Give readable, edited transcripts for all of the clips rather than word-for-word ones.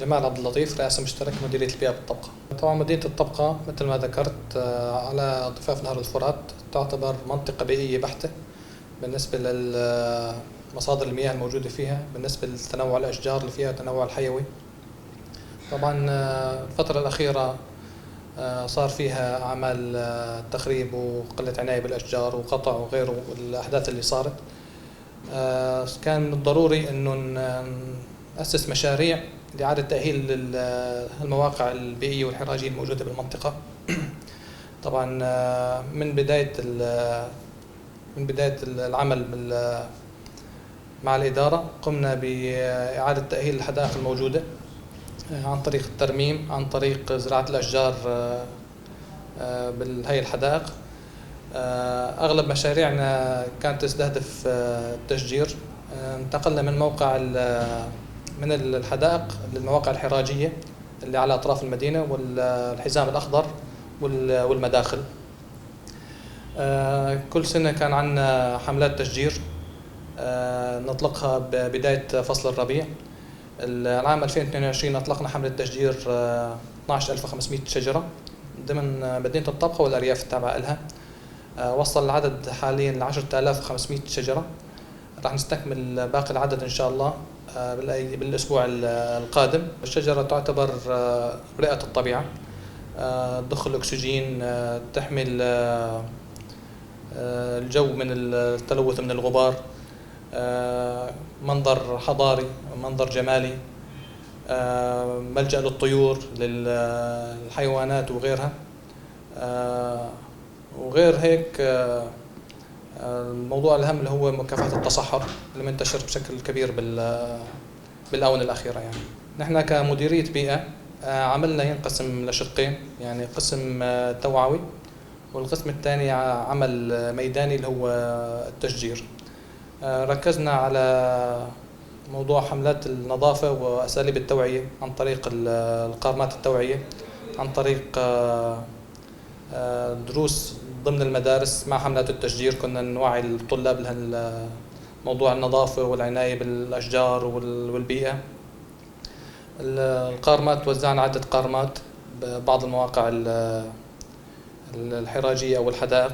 جمال عبد اللطيف، رئاسة مشترك مديرية البيئة بالطبقة. طبعا مدينة الطبقة مثل ما ذكرت على ضفاف نهر الفرات تعتبر منطقة بيئية بحتة بالنسبة لمصادر المياه الموجودة فيها، بالنسبة لتنوع الأشجار اللي فيها، التنوع الحيوي. طبعا الفترة الأخيرة صار فيها أعمال تخريب وقلة عناية بالأشجار وقطع وغيره والأحداث اللي صارت. كان من الضروري أنه نأسس مشاريع لإعادة تأهيل المواقع البيئية والحراجية الموجودة بالمنطقة. طبعا من بداية العمل مع الإدارة قمنا بإعادة تأهيل الحدائق الموجودة عن طريق الترميم، عن طريق زراعة الأشجار بهي الحدائق. أغلب مشاريعنا كانت تستهدف التشجير. انتقلنا من الحدائق للمواقع الحراجية اللي على أطراف المدينة والحزام الأخضر والمداخل. كل سنة كان عندنا حملات تشجير نطلقها ببداية فصل الربيع. العام 2022 أطلقنا حملة تشجير 12500 شجرة ضمن مدينة الطبقة والأرياف التابعة لها. وصل العدد حاليا ل 10500 شجرة. راح نستكمل باقي العدد إن شاء الله بالأسبوع القادم. الشجرة تعتبر رئة الطبيعة، تضخ الأكسجين، تحمي الجو من التلوث من الغبار، منظر حضاري، منظر جمالي، ملجأ للطيور، للحيوانات وغيرها. وغير هيك الموضوع الأهم اللي هو مكافحة التصحر اللي منتشر بشكل كبير بالآونة الأخيرة. يعني نحن كمديرية بيئة عملنا ينقسم لشقين، يعني قسم توعوي والقسم الثاني عمل ميداني اللي هو التشجير. ركزنا على موضوع حملات النظافة وأساليب التوعية عن طريق القارمات التوعية، عن طريق دروس ضمن المدارس مع حملات التشجير. كنا نوعي الطلاب لموضوع النظافة والعناية بالأشجار والبيئة. القارمات، وزعنا عدة قارمات ببعض المواقع الحراجية أو الحدائق.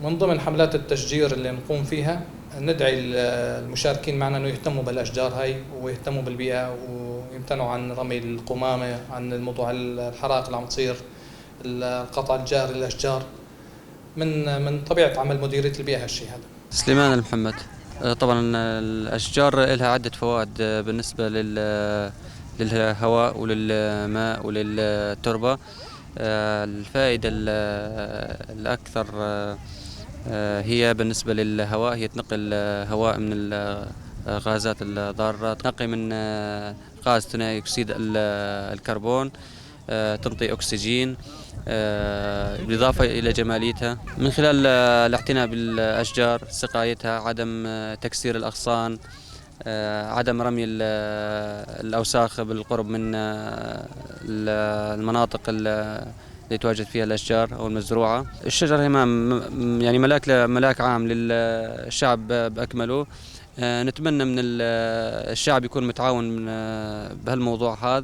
من ضمن حملات التشجير اللي نقوم فيها ندعي المشاركين معنا انه يهتموا بالاشجار هاي ويهتموا بالبيئه ويمتنعوا عن رمي القمامه، عن الموضوع الحرائق اللي عم تصير، القطع الجائر للاشجار. من طبيعه عمل مديريه البيئه هالشيء هذا. سليمان المحمد. طبعا الاشجار لها عده فوائد بالنسبه للهواء وللماء وللتربه. الفائده الاكثر هي بالنسبه للهواء، هي تنقل هواء من الغازات الضاره، تنقي من غاز ثاني اكسيد الكربون، تنطي اكسجين، بالإضافة إلى جماليتها. من خلال الاعتناء بالأشجار، سقايتها، عدم تكسير الأغصان، عدم رمي الأوساخ بالقرب من المناطق اللي يتواجد فيها الأشجار أو المزروعة. الشجر هي يعني ملاك عام للشعب بأكمله. نتمنى من الشعب يكون متعاون بهالموضوع هذا.